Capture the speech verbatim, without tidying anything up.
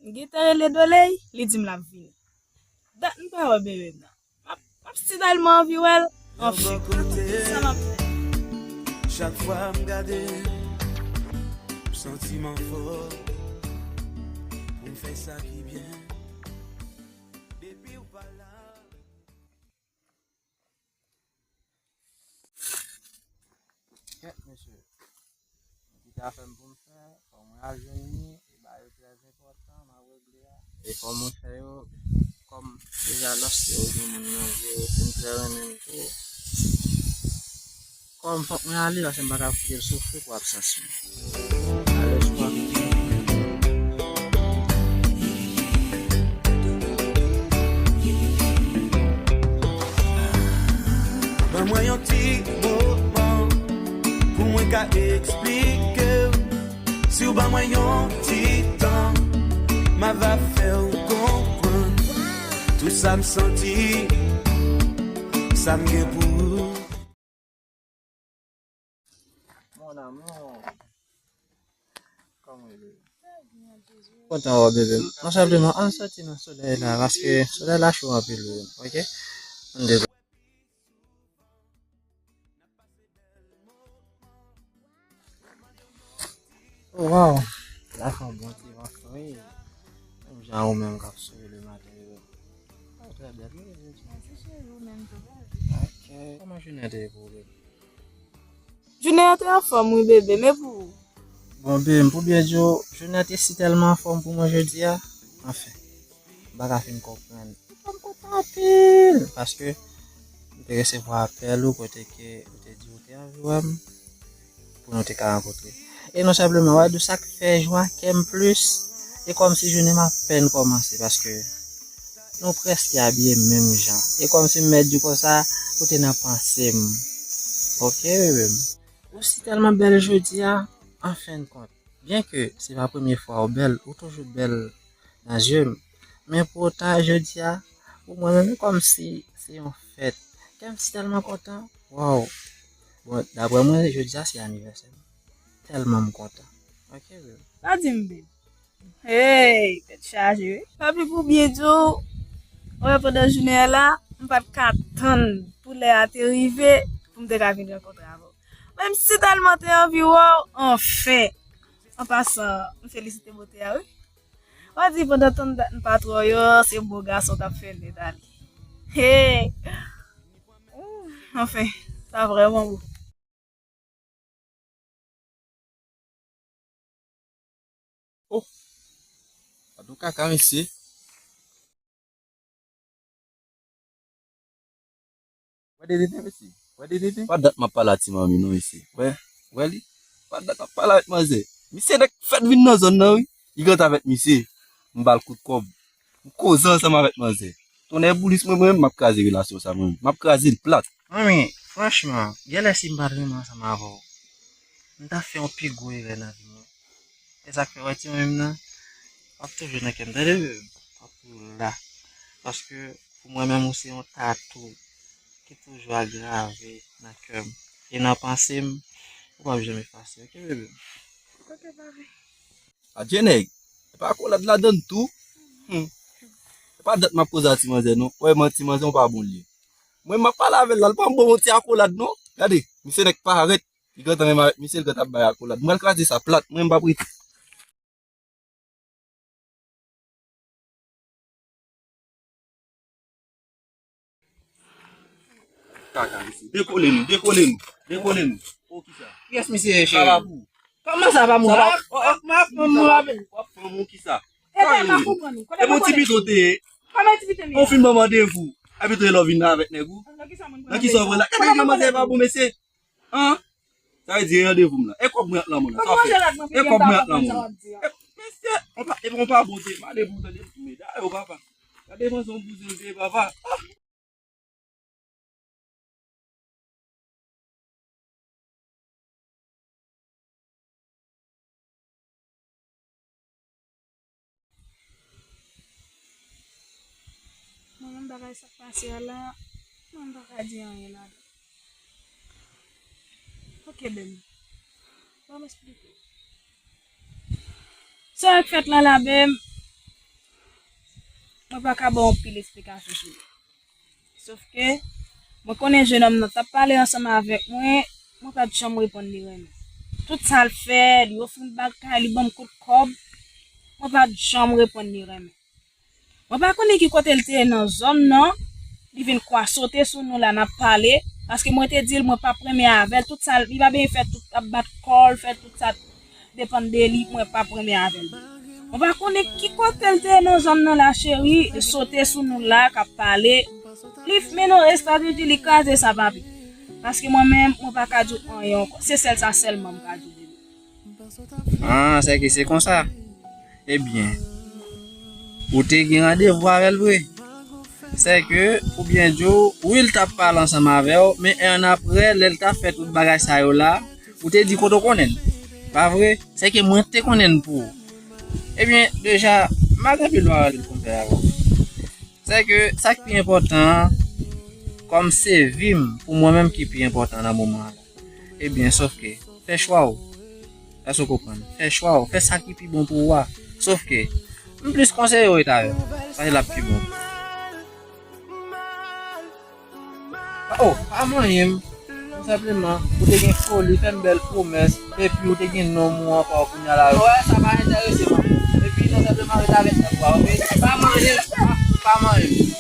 M gentan rele Doley, li di m l ap vini. Dat m pa wè bebe m nan. M ap, m ap si tèlman anvi wè l. Anfen, sa m ap fè? Chak fwa m gade, m santi m anfòm pou m fè sa ki byen. Depi w pa la. Kèt, mesye. Kite afè m pou m fè, fò mwen al jwenn li, e bagay yo trè enpòtan, m ap regle a. E fò mwen fè yo, kòm deja lòske yo gen moun nan vye, e m trè renmen l tou. Kòm fòk mwen ale, paske m pa ka kite l soufri pou absans mwen. Alèz kwa. Ban mwen yon ti moman pou mwen ka eksplike w. Si w ban mwen yon ti tan, m a va fè w konprann tout sa m santi, sa m gen pou ou. Mon amour. Kòman w ye? Kontan wè w, bebe m. Non, senpleman, ann soti nan solèy la, paske solèy la cho anpil, bebe m, oke? Ann desann. Oh, wow! La fè yon bon ti van fre. Menm jan ou menm k ap souri le maten, bebe m. Oh, trè bèl, wi, bebe m. Mèsi, cheri, ou menm tou, bebe. Oke. Kòman jounen an te ye pou ou, bebe m? Jounen an te anfòm, wi, bebe, men pou ou? Bon, bebe m, pou byen di w, jounen an te si tèlman anfòm pou mwen jodi a. Anfen, m pa ka fin konprann. Anfen, m kontan anpil, paske m te resevwa apèl ou kote ke ou te di ou te anvi wè m pou nou te ka rankontre. E non senpleman, w a di w sa k fè jwa kè m plis, e kòmsi jounen m apèn kòmanse, paske nou prèske abiye menm jan. E kòmsi m mèt di w konsa, ou te nan panse m. Oke, bebe m. Ou si tèlman bèl jodi a, an fen de kont. Byen ke se pa premye fwa ou bèl, ou toujou bèl nan zye m. Men poutan, jodi a, pou mwen menm, e kòmsi se yon fèt. Kè m si tèlman kontan. Waw! Bon, daprè mwen, jodi a se anivèsè m. Tèlman m kontan. Oke, bebe. Pa di m, bebe. Hey, tèt chaje, wi. Papi, pou byen di w, wè, pandan jounen an la, m pa t ka tann pou lè a te rive, pou m te ka vin rankontre avè w. Men m si tèlman te anvi wè w, anfen. An pasan, m felisite bote a, wi. W a di pandan tann dat m pa t wè w yo, se bo gason t ap fè nèt ale. Hey! Anfen, sa vrèman bo. Oh! Gad yon kaka, mesye. Wè de tenten, mesye. Wè de tenten. Pa dat m ap pale a ti manmi non, mesye. Wè, wè li. Pa dat m ap pale avèk manzè. Misye nèk fèt vin nan zòn nan, wi. Li gentan avèk misye. M ba l kout kòb. M koze ansanm avèk manzè. Tonnè boulis, mwen, mwen menm, m ap kraze relasyon sa, mwen menm. M ap kraze l plat. Manmi, franchman, genlè si m pa t renmen ansanm avè w, m t ap fè yon pi gwo erè nan vi mwen. E sa k fè, wè, ti manmi m nan, w ap toujou nan kè m, tande, bebe m? W ap toujou la. Paske, pou mwen menm, ou se yon tatou ki toujou ap grave nan kè m. E nan panse m, ou p ap janm efase, oke, bebe m? Oke, papi. Adje nèg, e pa akolad ladann tou? Hmm. E pa dat m ap koze a ti manzè non. Wè, man ti manzè, ou pa bon li. Mwen, m ap pale avè l la, l pa bon yon ti akolad non. Gade, misye nèk parèt. Li gentan menm avèk misye, l gentan ap bay akolad. Mwen, l kraze sa plat, mwen, m p ap rete. Kaka, mesye. Dekole nou, dekole nou, dekole nou. O, kisa? Kiyès misye ye, cheri? Sa pa pou ou. Kòman sa pa pou mwen? M ap, m ap, m ap, m ap. W ap fanm ou kisa? E pa, m pa konprann ou. E bon ti pito te ye. Kòman ti pito m ye? Ou fin ban m randevou. Epi tou e lè w vin la avèk nèg ou. Nan kisa moun pran? Nan kisa w pran la? Gade yon manzè pa bon, mesye. An? Sa vle di e randevou m la. E kòb mwen ak lanmò la. Sa w fè? E kòb mwen ak lanmò la. E, mesye, on pa, epi on pa bon te pale pou tande m tou, medam, o papa. Gade manzè on bouzen l te ye, papa. Ah! Mwen menm bagay sa k pase a la, mwen m pa ka di anyen ladan. Oke, bebe m. Ban m eksplike w. Sa k fèt la, la, bebe m, mwen pa ka ba w anpil esplikasyon sou li. Sòf ke mwen konnen jenòm nan t ap pale ansanm avèk mwen, mwen pa t janm reponn li renmen. Tout sa l fè, li ofri m bagay, li ban m kout kòb, mwen pa t janm reponn li renmen. Mwen pa konnen ki kote l te ye nan zòn nan, li vin kwa sote sou nou la n ap pale, paske mwen te di l mwen p ap renmen avè l, tout sa, li pa bezwen fè tout, ap bat kò l, fè tout sa depann de li, mwen p ap renmen avè l. Mwen pa konnen ki kote l te ye nan zòn nan la, cheri, li sote sou nou la, k ap pale. Li mennen yon estrateji, li kraze sa, papi. Paske mwen menm, mwen pa ka di w anyen ankò. Se sèl sa sèlman m ka di w de li. Ah, sèke se konsa. Ebyen, ou te gen randevou avè l vre. Sèke, pou byen di w, wi, l t ap pale ansanm avè w, men annapre, lè l t ap fè tout bagay sa yo la, ou te di kote w konnen l. Pa vre? Sèke mwen te konnen l pou ou. Ebyen, deja, m pa gen anpil bagay pou m fè avè w. Sèke, sa k pi enpòtan an, kòm se vi m, pou mwen menm ki pi enpòtan nan moman an la. Ebyen, sòf ke, fè chwa w. Èske w konprann? Fè chwa w, fè sa ki pi bon pou ou a. Sòf ke, m plis konseye w ret avè l. Paske l ap pi bon. Oh, pa manyen m. Tou senpleman, ou te gen foli, fè m bèl pwomès, epi ou te gen nonm ou ankò kounye a la. Wè, sa pa enterese mwen. Epi, tou senpleman, ret avèk nèg ou a, oke? Pa manyen m, pa, pa manyen m.